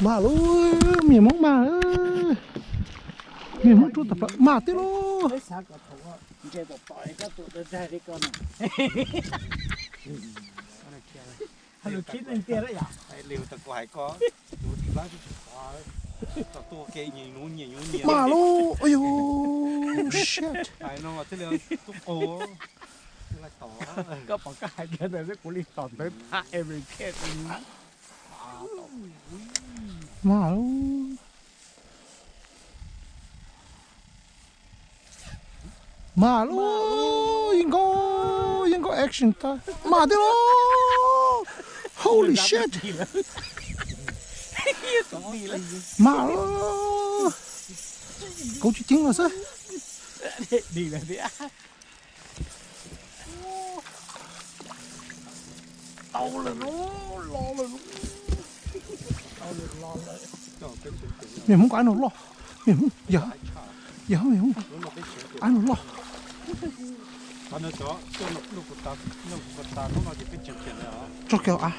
Mas lub, me Hmoob mas, me Hmoob rub tag plaws mas tib lub. Mas lub, ua yus, shit. Koj pom koj hais kiag ntawd xwb kuv li tom ntawd tha every kid. Mas lub, mas lub, yeej nkaus, yeej nkaus action tag mas tib lub. Holy shit. Mas lub, kauv tsis ceev los xwb. Me Hmoob, koj ab no loj. Me Hmoob, yog, yog me Hmoob, ab no loj. Tso kiag av.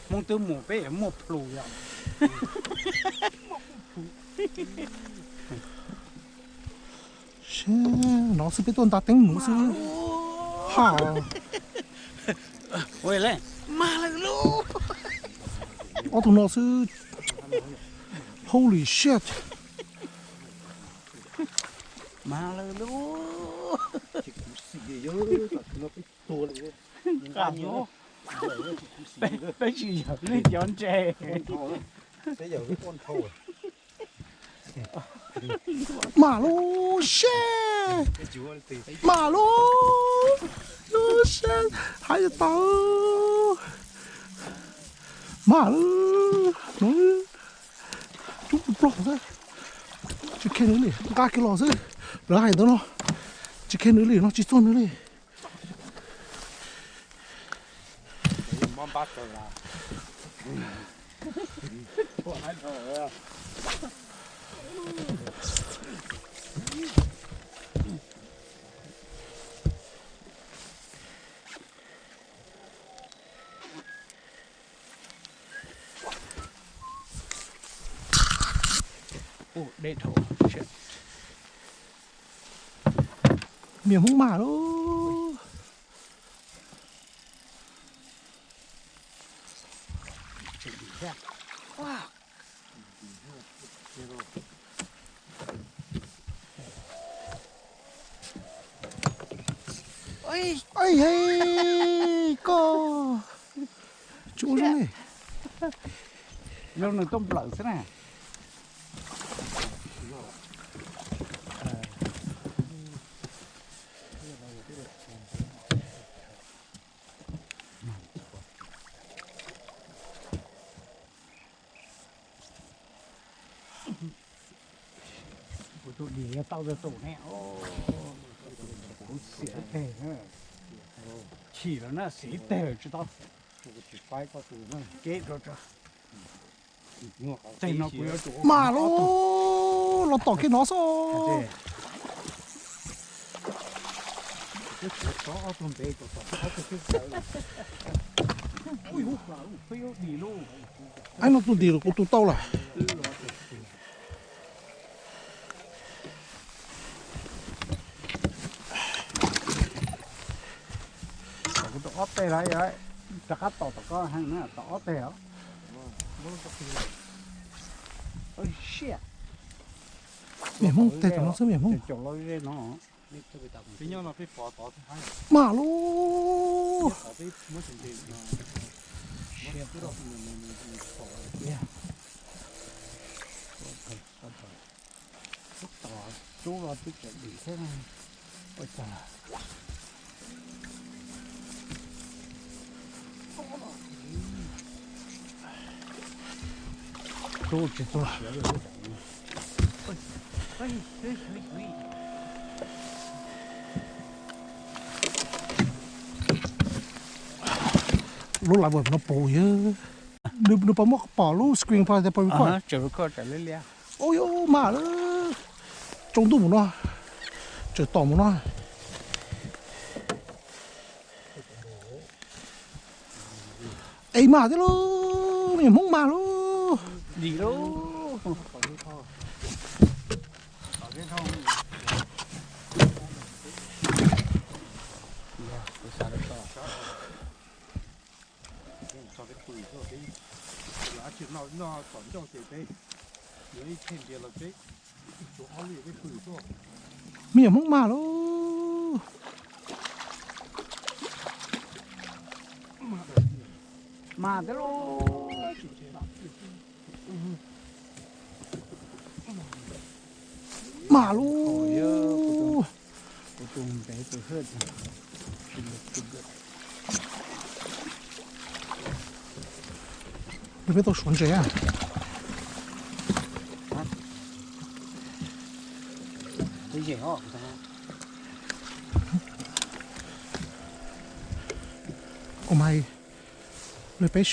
Hmoob twb mus peb yuav muaj plhus yom. Seb, no xwb peb tuaj nta teeb mus xwb. Ha. Ob tug no xwb. Holy shit. Peb tsis yog nej cov ntse. Mas lub, seb, mas lub, lub seb, hais tau. Mas lub, cub plog xwb. Tsis khe nws li, nqa kiag los xwb. Lawv hais ntawd no, tsis khe nws li no, tsis txog nws li. Me Hmoob mas lub. Ej, koj tsis ua zoo li. Zoo nws tuaj nplawm xwb na. Kuv tus dim tau tus ne, kuv xiam teg, chim lawm na, xiam teg lawm tsis tau. Kev rau tso. Mas lub, los tom kiag no xwb. Ab no tus dim los kuv tus tau lawm. Kuv tus ob teg lawm, rov qab tom tom koj heev na, tom ob teg os. Niam Hmoob teg tom no xwb niam Hmoob. Mas lub. Rub los twb tseem dim thiab. Ua cas rub tsis txog siav li. Lub live no puv yog. Nws puas muab pom lub screen pa tias puas record? Ua yus mag lawm. Tsaus ntuj mus no, tseem tom mus no. Es mag thiab lauj, me nyuam Hmoob mag lauj. Me nyuam Hmoob mag lauj. Mag thiab lauj. Mag lauj. Peb tau suav ntses. Ua mas, peb